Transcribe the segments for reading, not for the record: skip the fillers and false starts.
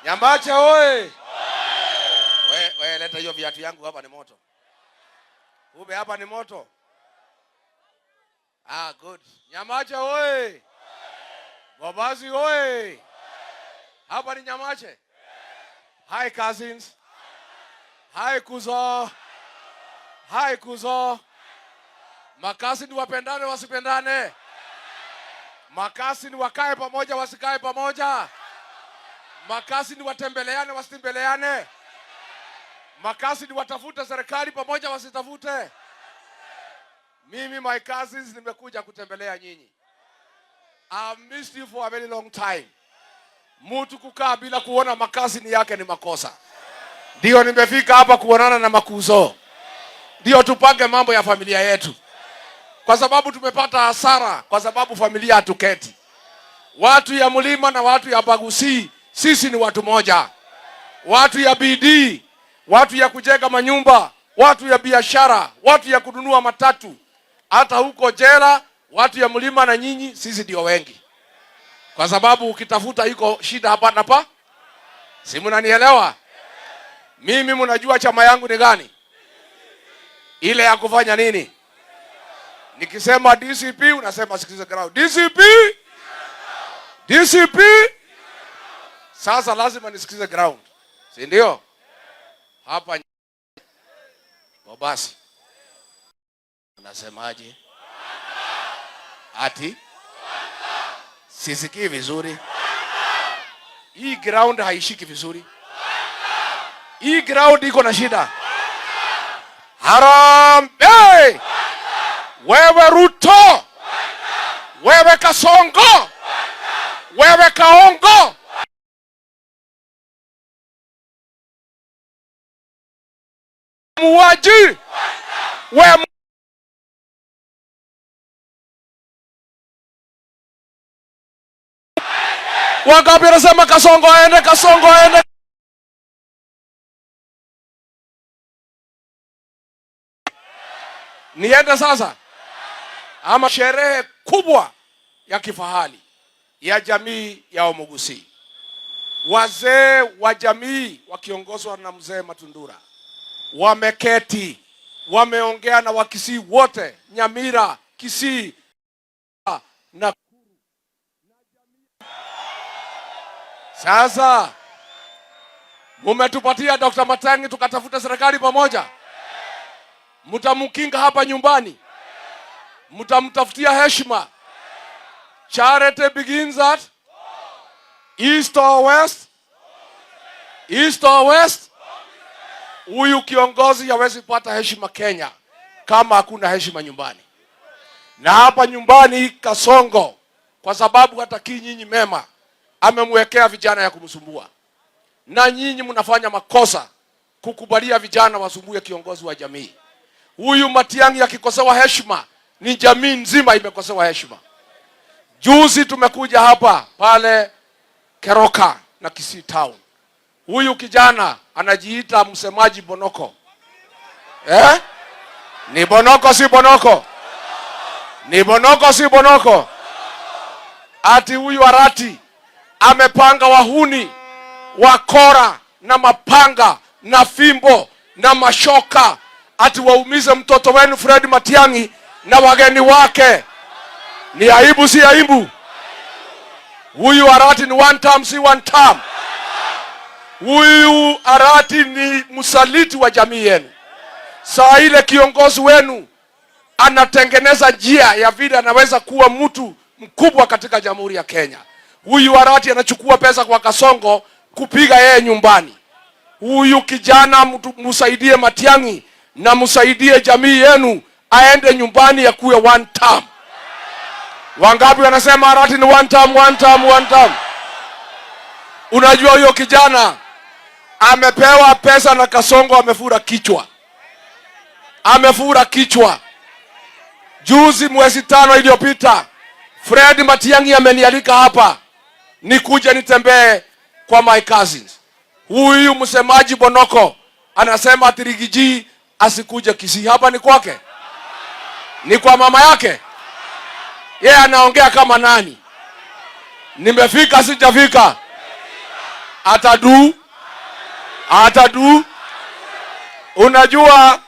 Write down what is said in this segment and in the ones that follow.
Nyamache oye! We, leta hiyo viatu yangu hapa, ni moto. Ube hapa ni moto. Ah, good. Nyamache oye! Bobasi oye! Hapa ni Nyamache. Hi cousins. Hi kuzo. Hi kuzo. Macousin wapendane wasipendane? Macousin wakae pamoja wasikae pamoja? Macousin watembeleane wasitembeleane? Macousin watafute serikali pamoja wasitafute? Mimi, my cousins, nimekuja kutembelea nyinyi. I've missed you for a very long time. Mtu kukaa bila kuona macousin yake ni makosa. Ndio nimefika hapa kuonana na makuzo, ndio tupange mambo ya familia yetu, kwa sababu tumepata hasara, kwa sababu familia hatuketi. Watu ya mlima na watu ya Abagusii, sisi ni watu moja. Watu ya bidii, watu ya kujenga manyumba, watu ya biashara, watu ya kununua matatu, hata huko jela, watu ya mlima na nyinyi, sisi ndio wengi, kwa sababu ukitafuta iko shida hapa na pa. Si mnanielewa? Mimi mnajua chama yangu ni gani? Ile ya kufanya nini? Nikisema DCP unasema sikiza ground. DCP? DCP? Sasa lazima nisikize ground, si ndio? Hapa basi unasemaje? Ati sisikii vizuri. Hii ground haishiki vizuri. Hii ground iko na shida. Harambee! Wewe Ruto, wewe Kasongo, wewe Kaongo, muuaji, wewe. Wangapi anasema Kasongo aende, Kasongo aende? Niende sasa ama sherehe kubwa ya kifahari ya jamii ya Omugusi. Wazee wa jamii wakiongozwa na mzee Matundura wameketi, wameongea na Wakisii wote, Nyamira, Kisii na sasa mumetupatia Dr. Matiang'i tukatafuta serikali pamoja. Mtamkinga hapa nyumbani, mtamtafutia heshima. Charity begins at east or west, east or west. Huyu kiongozi hawezi pata heshima Kenya kama hakuna heshima nyumbani, na hapa nyumbani Kasongo, kwa sababu hatakii nyinyi mema, amemwekea vijana ya kumsumbua, na nyinyi mnafanya makosa kukubalia vijana wasumbue kiongozi wa jamii. Huyu Matiang'i akikosewa heshima, ni jamii nzima imekosewa heshima. Juzi tumekuja hapa pale Keroka na Kisii Town, huyu kijana anajiita msemaji Bonoko, eh? Ni Bonoko si Bonoko? Ni Bonoko si Bonoko? Ati huyu Arati amepanga wahuni wakora na mapanga na fimbo na mashoka ati waumize mtoto wenu Fred Matiang'i na wageni wake. Ni aibu si aibu? Huyu Arati ni one term, si one term. Huyu Arati ni msaliti wa jamii yenu. Saa ile kiongozi wenu anatengeneza njia ya vile anaweza kuwa mtu mkubwa katika Jamhuri ya Kenya. Huyu Arati anachukua pesa kwa Kasongo kupiga yeye nyumbani. Huyu kijana mtu msaidie Matiang'i na msaidie jamii yenu aende nyumbani ya kuwe one term. Wangapi wanasema Arati ni one term, one term, one term? Unajua huyo kijana amepewa pesa na Kasongo, amefura kichwa, amefura kichwa. Juzi mwezi 5 iliyopita Fred Matiang'i amenialika hapa nikuje nitembee kwa my cousins. Huyu msemaji Bonoko anasema ati Riggy G asikuje Kisii. Hapa ni kwake, ni kwa mama yake. Yeye anaongea kama nani? Nimefika sijafika? Atadu, atadu. Unajua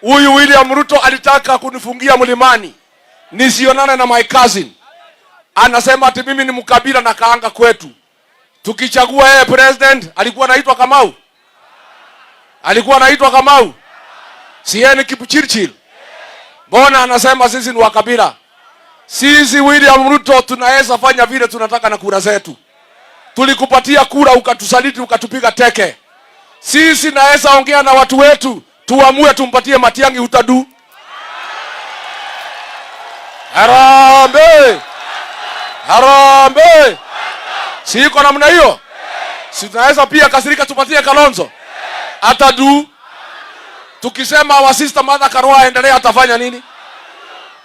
huyu William Ruto alitaka kunifungia mlimani nisionane na my cousin. Anasema ati mimi ni mkabila na kaanga kwetu. Tukichagua yeye president, alikuwa anaitwa Kamau, alikuwa anaitwa Kamau, si yeye ni Kipchirchir? Mbona anasema sisi ni wakabila? Sisi William Ruto tunaweza fanya vile tunataka na kura zetu. Tulikupatia kura ukatusaliti, ukatupiga teke. Sisi naweza ongea na watu wetu tuamue tumpatie Matiang'i, utadu. Harambee! Harambee! Si iko namna hiyo? Si tunaweza pia kasirika tupatie Kalonzo? Atadu. Tukisema our sister Martha Karua aendelee, atafanya nini?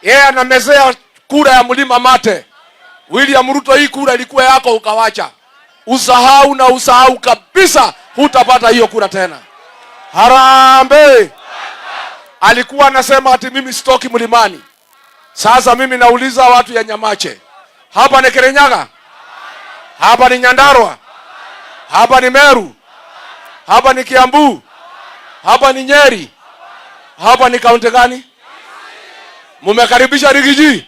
Yeye anamezea kura ya mlima mate. William Ruto, hii kura ilikuwa yako ukawacha. Usahau na usahau kabisa, hutapata hiyo kura tena. Harambee! Alikuwa anasema ati mimi sitoki mlimani. Sasa mimi nauliza watu ya Nyamache, hapa ni Kirinyaga, hapa ni Nyandarua, hapa ni Meru, hapa ni Kiambu, hapa ni Nyeri, hapa ni kaunti gani? Mumekaribisha Riggy G?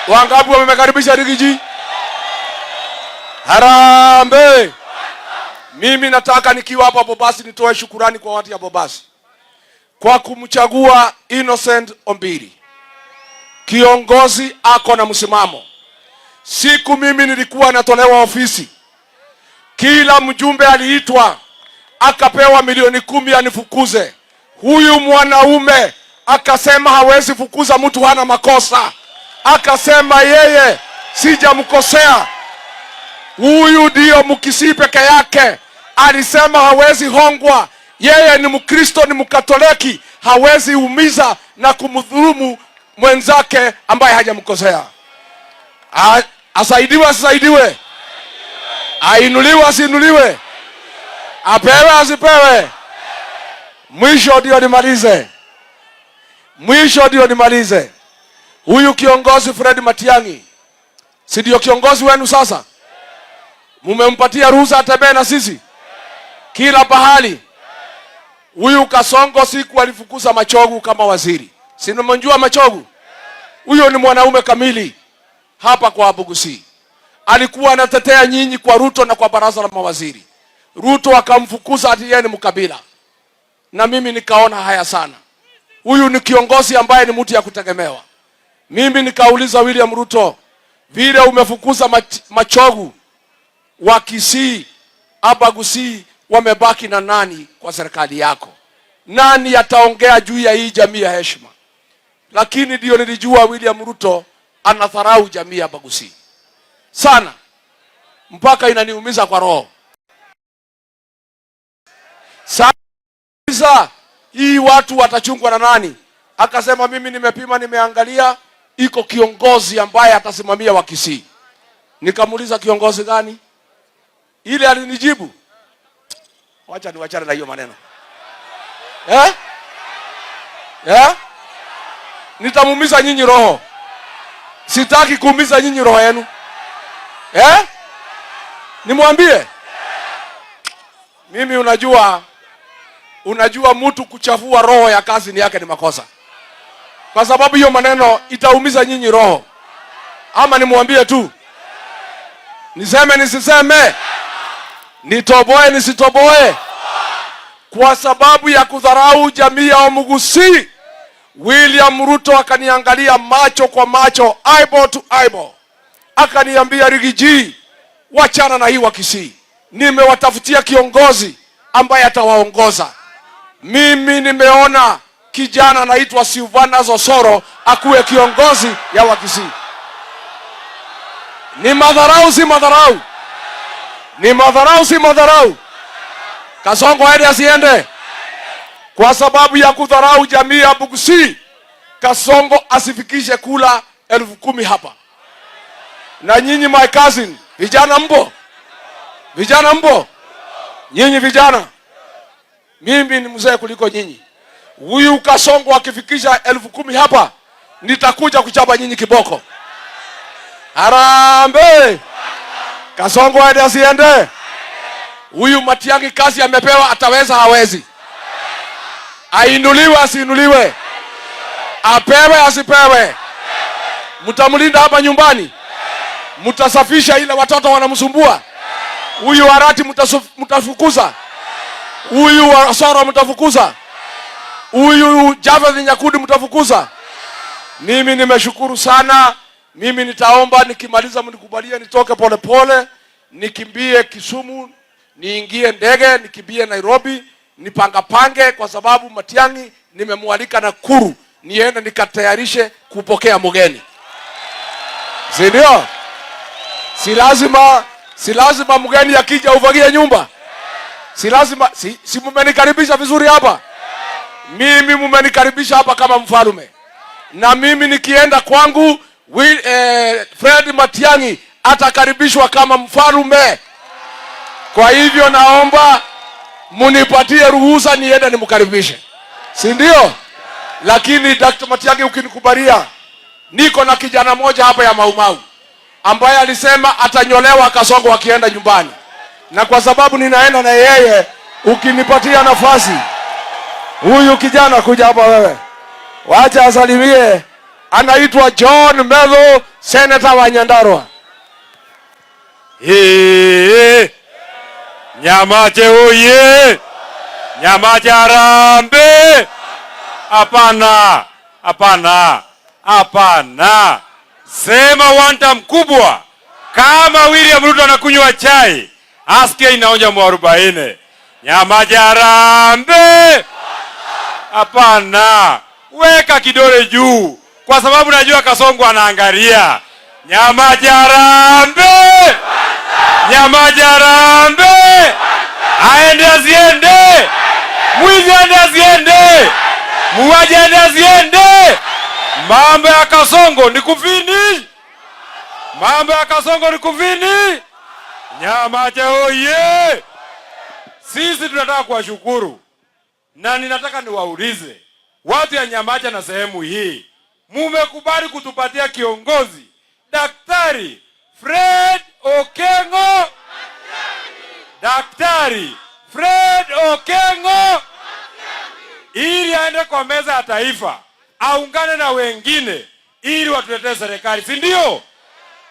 Wangapi wamekaribisha Riggy G? Harambee! Mimi nataka nikiwa hapa Bobasi nitoe shukurani kwa watu ya Bobasi kwa kumchagua Innocent Ombiri. Kiongozi ako na msimamo. Siku mimi nilikuwa natolewa ofisi, kila mjumbe aliitwa akapewa milioni 10 anifukuze. Huyu mwanaume akasema hawezi fukuza mtu hana makosa, akasema yeye sijamkosea. Huyu ndiyo Mkisii peke yake alisema hawezi hongwa. Yeye ni Mkristo, ni Mkatoliki, hawezi umiza na kumdhulumu mwenzake ambaye hajamkosea. Asaidiwe asisaidiwe? Ainuliwe asiinuliwe? Apewe asipewe? Mwisho ndio nimalize, mwisho ndio nimalize. Huyu kiongozi Fred Matiang'i, si ndio kiongozi wenu sasa? Mumempatia ruhusa atembee na sisi kila pahali. Huyu Kasongo siku alifukuza Machogu kama waziri, si mnamjua Machogu? Huyo ni mwanaume kamili hapa kwa Abugusii. Alikuwa anatetea nyinyi kwa Ruto na kwa baraza la mawaziri. Ruto akamfukuza ati yeye ni mkabila, na mimi nikaona haya sana. Huyu ni kiongozi ambaye ni mtu ya kutegemewa. Mimi nikauliza William Ruto, vile umefukuza Machogu wa Kisii, Abagusii, wamebaki na nani kwa serikali yako? Nani ataongea juu ya hii jamii ya heshima? Lakini ndio nilijua William Ruto anadharau jamii ya Abagusii sana, mpaka inaniumiza kwa roho. Sasa hii watu watachungwa na nani? Akasema mimi nimepima, nimeangalia, iko kiongozi ambaye atasimamia Wakisii. Nikamuuliza kiongozi gani? Ile alinijibu, wacha niwachane na hiyo maneno eh? Eh? Nitamuumiza nyinyi roho. Sitaki kuumiza nyinyi roho yenu eh? Nimwambie mimi, unajua mtu kuchafua roho ya kazi ni yake ni makosa, kwa sababu hiyo maneno itaumiza nyinyi roho. Ama nimwambie tu, niseme nisiseme, nitoboe nisitoboe? Kwa sababu ya kudharau jamii ya Omugusii, William Ruto akaniangalia macho kwa macho, eyeball to eyeball, akaniambia, Riggy G, wachana na hii Wakisii, nimewatafutia kiongozi ambaye atawaongoza. Mimi nimeona kijana anaitwa Silvanus Osoro akuwe kiongozi ya Wakisii. Ni madharau, si madharau? Ni madharau, si madharau? Kasongo aende asiende? Kwa sababu ya kudharau jamii ya Bugusii, Kasongo asifikishe kura 10,000 hapa. Na nyinyi my cousin, vijana mpo? Vijana mpo? Nyinyi vijana, mimi ni mzee kuliko nyinyi. Huyu Kasongo akifikisha 10,000 hapa, nitakuja kuchapa nyinyi kiboko. Harambee! Kasongo aende asiende? Huyu Matiang'i kazi amepewa, ataweza hawezi? Ainuliwe asiinuliwe? Apewe asipewe? Mtamlinda hapa nyumbani? Mtasafisha ile watoto wanamsumbua? Huyu Arati mtafukuza? Huyu Osoro mtafukuza? Huyu Japheth Nyakundi mtafukuza? Mimi nimeshukuru sana. Mimi nitaomba nikimaliza mnikubalie nitoke polepole, nikimbie Kisumu, niingie ndege, nikimbie Nairobi, nipangapange kwa sababu Matiang'i nimemwalika Nakuru, niende nikatayarishe kupokea mgeni, si ndio? Si lazima mgeni akija ufagie nyumba, si lazima? Si mumenikaribisha vizuri hapa? Mimi mumenikaribisha hapa kama mfalme, na mimi nikienda kwangu Fred Matiang'i atakaribishwa kama mfalme. Kwa hivyo naomba munipatie ruhusa niende nimkaribishe, si ndio? Lakini Dr. Matiang'i, ukinikubalia, niko na kijana moja hapa ya Maumau ambaye alisema atanyolewa Kasongo akienda nyumbani, na kwa sababu ninaenda na yeye, ukinipatia nafasi, huyu kijana kuja hapa wewe, wacha asalimie. Anaitwa John Methu, senator wa Nyandarua. Ee, Nyamache oye! Nyamache harambee! Hapana, hapana, hapana. Sema wanta mkubwa. Kama William Ruto anakunywa chai, asikie inaonja mwarobaini. Nyamache harambee! Hapana, weka kidole juu, kwa sababu najua Kasongo anaangalia. Nyamache harambee! Nyamache harambee! Aende asiende? Mwizi aende asiende? Muuaji aende asiende? Mambo ya Kasongo ni kufini, mambo ya Kasongo ni kufini. Nyamache oye! Sisi tunataka kuwashukuru na ninataka niwaulize watu ya Nyamache na sehemu hii, mumekubali kutupatia kiongozi Daktari Fred Okengo, Daktari Fred Okengo, ili aende kwa meza ya taifa aungane na wengine ili watuletee serikali, si ndio?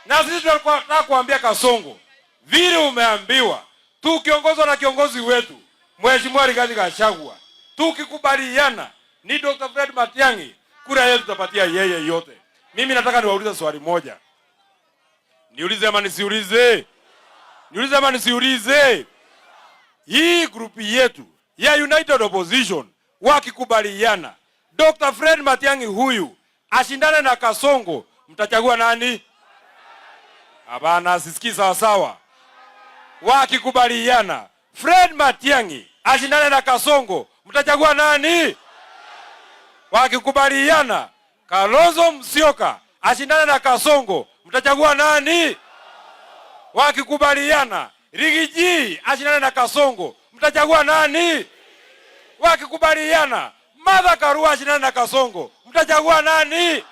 Na sisi tunataka kuambia Kasongo, vile umeambiwa, tukiongozwa na kiongozi wetu Mheshimiwa Rigathi Gachagua, tukikubaliana ni Dr. Fred Matiang'i, kura yetu tutapatia yeye yote. Mimi nataka niwaulize swali moja. Niulize ama nisiulize? Niulize ama nisiulize? Hii group yetu ya United Opposition wakikubaliana Dr. Fred Matiang'i huyu ashindane na Kasongo, mtachagua nani? Hapana, sisikii sawa sawa. Wakikubaliana Fred Matiang'i ashindane na Kasongo, mtachagua nani? Wakikubaliana Kalonzo Musyoka ashindane na Kasongo, mtachagua nani? Wakikubaliana Riggy G ashindane na Kasongo, mtachagua nani? Wakikubaliana Martha Karua ashindane na Kasongo, mtachagua nani?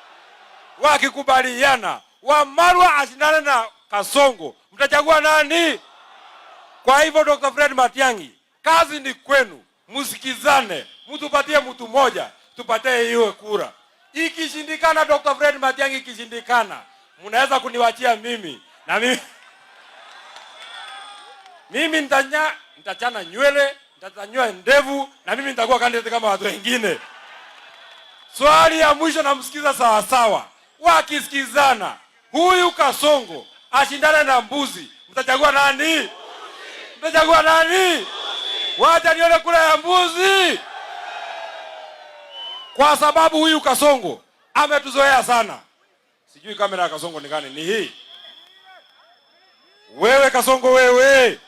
Wakikubaliana Wamalwa ashindane na Kasongo, mtachagua nani? Kwa hivyo Dr. Fred Matiang'i, kazi ni kwenu, msikizane, mtupatie mtu mmoja, tupatie hiyo kura. Ikishindikana, Dr. Fred Matiang'i ikishindikana, mnaweza kuniwachia mimi na mimi nitachana nywele, nitanyua ndevu na mimi nitakuwa candidate kama watu wengine. Swali ya mwisho namsikiza sawa sawa. Wakisikizana, huyu Kasongo ashindane na mbuzi, mtachagua nani? Mtachagua nani? Wacha nione kura ya mbuzi, kwa sababu huyu Kasongo ametuzoea sana. Sijui kamera ya Kasongo ni gani? Ni hii. Wewe Kasongo wewe,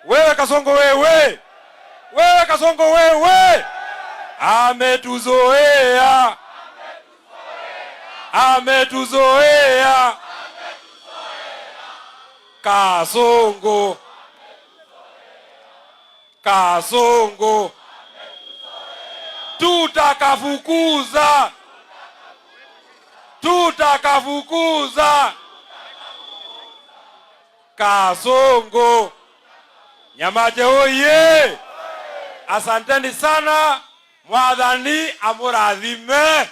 wewe Kasongo wewe, wewe Kasongo wewe, ametuzoea, ametuzoea Kasongo, Kasongo, tutakafukuza, tutakafukuza Kasongo. Nyamache oye! Asanteni sana, Mwathani amurathime.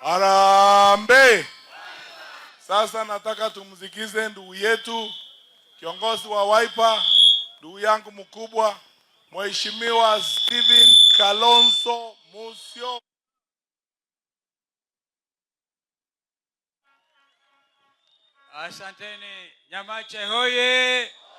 Harambee! Sasa nataka tumsikize ndugu yetu kiongozi wa Wiper, ndugu yangu mkubwa, Mheshimiwa Stephen Kalonzo Musyoka. Asanteni. Nyamache hoye!